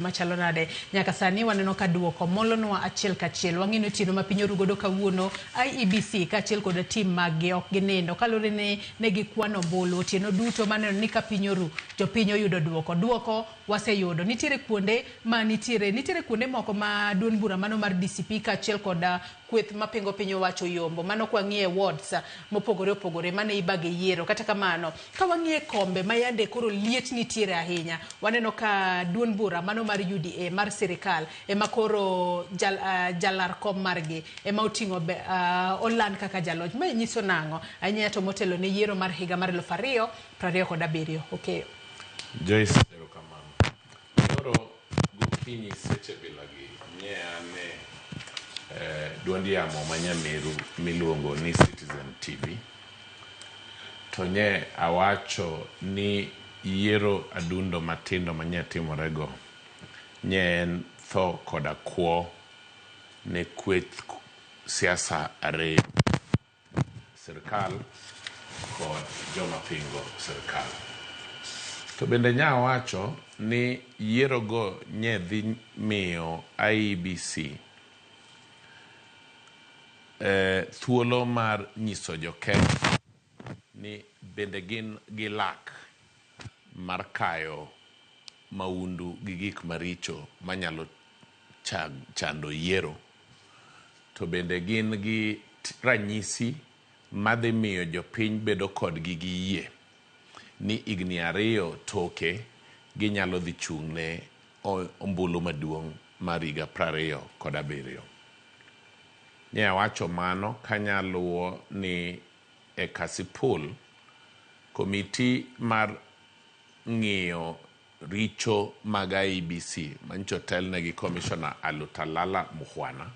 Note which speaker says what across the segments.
Speaker 1: Machalo nade? Nyaka sani waneno ka duoko molonwa achiel kachiel. Wang'e ni otieno ma piny oru godo kawuono, IEBC kaachiel kod tim maggi ok ginindo kaluwore ni ne gikwano ombulu otieno duto maneno ni ka piny oru, jopiny oyudo duoko. Duoko waseyudo. Nitiere kuonde ma nitiere, nitiere kuonde moko ma duond bura mano mar DCP kaachiel kod kweth mapingo piny owacho yombo. Mano kwang'iye wards mopogore opogore mane ibage yiero. Kata kamano, ka wang'iye kombe ma yande koro liet nitiere ahinya, waneno ka duond bura mano mar UDA mar sirikal ema koro jalar kom margi ema oting'o oland kaka jaloch. Mae nyiso nang'o? Ahinya to motelo ne yiero mar higa mar 2027. Okeyo.
Speaker 2: Joyce, erokamano. Koro gokinyi seche bilagi nye ane duond yamo ma Nyamiru miluongo ni Citizen TV to nye awacho ni yiero adundo matindo manye timorego nye en tho koda kwo ne kweth siasa ariyo, sirkal kod joma pingo sirkal. To bende nya wacho ni yierogo nye dhi miyo IEBC thuolo mar nyiso jo Kenya ni bende gin gi lak mar kayo maundu gi gik maricho manyalo chando yiero, to bende gin gi ranyisi madhi miyo jopiny bedo kodgi gi yie ni higni 2 toke ginyalo dhi chung' ne ombulu maduong' mar higa 27. Nye awacho mano kanyaluwo ni e Kasipul, komiti mar ng'iyo richo mag IEBC manyicho otelne gi Commissioner Alutalala Mukhwana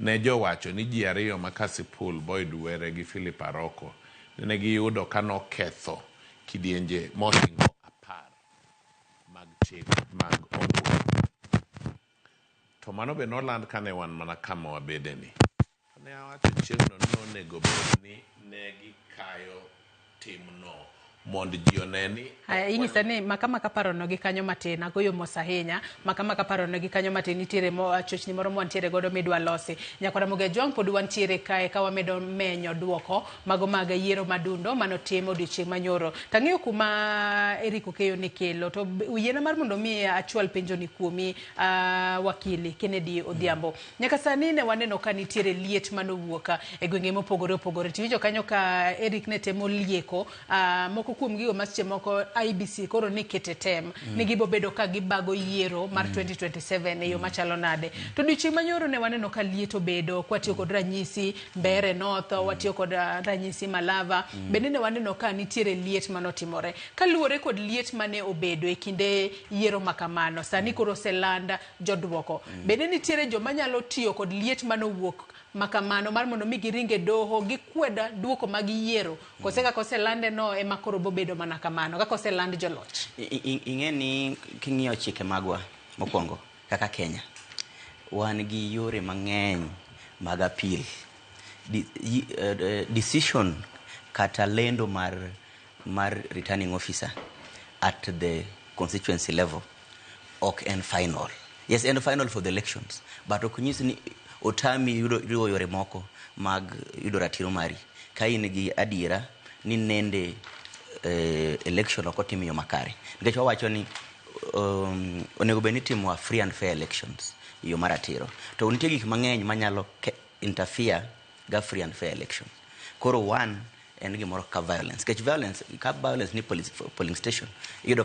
Speaker 2: ne jowacho ni ji ariyo ma Kasipul, Boyd Were gi Philip Aroko, nene giyudo ka noketho kidienje mohingo 10 mag chik mag ombulu. To mano be noland kane wan mana kama wabede ni. Ne awacho chieng'no ni nonego bed ni ne gikayo timno mondo ji one ni
Speaker 1: Haya, inyisa ni maka maka parono gi kanyo matin, agoyo mos ahinya. Maka maka parono gi kanyo matin, nitiere mo chochni moro mwantiere godo midwa losi. Nyakwara Moga Jwang' pod wantiere kae ka wamedo menyo duoko mago mag yiero madundo manotim odiochieng' manyoro. Tang'eyo kuma Eric Okeyo ne kelo, to yiena mar mondo mi achwal penjo ni kuomi, wakili Kennedy Odhiambo. Nyaka sani ne waneno ka nitiere liet manowuok e gwenge mopogore opogore. Tiwinjo kanyo ka Eric ne temo lieko moko kuom gigo ma seche moko IEBC koro ni kete tem ni gibo bedo ka gibago yiero mar 2027 e yo machalo nade. To odiochieng' manyoro ne waneno ka liet obedo kwatiyo kod ranyisi Mbeere North, watiyo kod ranyisi Malava. Bende ne waneno ka nitiere liet manotimore. Kaluwore kod liet mane obedo e kinde yiero makamano, sani koro oseland joduoko. Bende nitiere joma nyalo tiyo kod liet manowuok makamano mar mondo mi giring e doho gikwed duoko mag yiero, kose kaka oselande no ema koro bobedo mana kamano kaka oseland joloch?
Speaker 3: Ing'e ni king'iyo chike magwa mokwongo kaka Kenya, wan gi yore mang'eny mag appeal. Decision kata lendo mar returning officer at the constituency level ok en final. Yes, en final for the elections, but ok nyis ni otami yudo riwo yore moko mag yudo ratiro mari. Ka in gi adiera ni nende election ok otim e yo makare. Nikech wawacho ni onego bed ni itimo a free and fair elections e yo maratiro. To nitie gik mang'eny manyalo interfere ga free and fair election. Koro one en gimoro kaka violence. Nikech violence, ka violence ni polling station, iyudo ka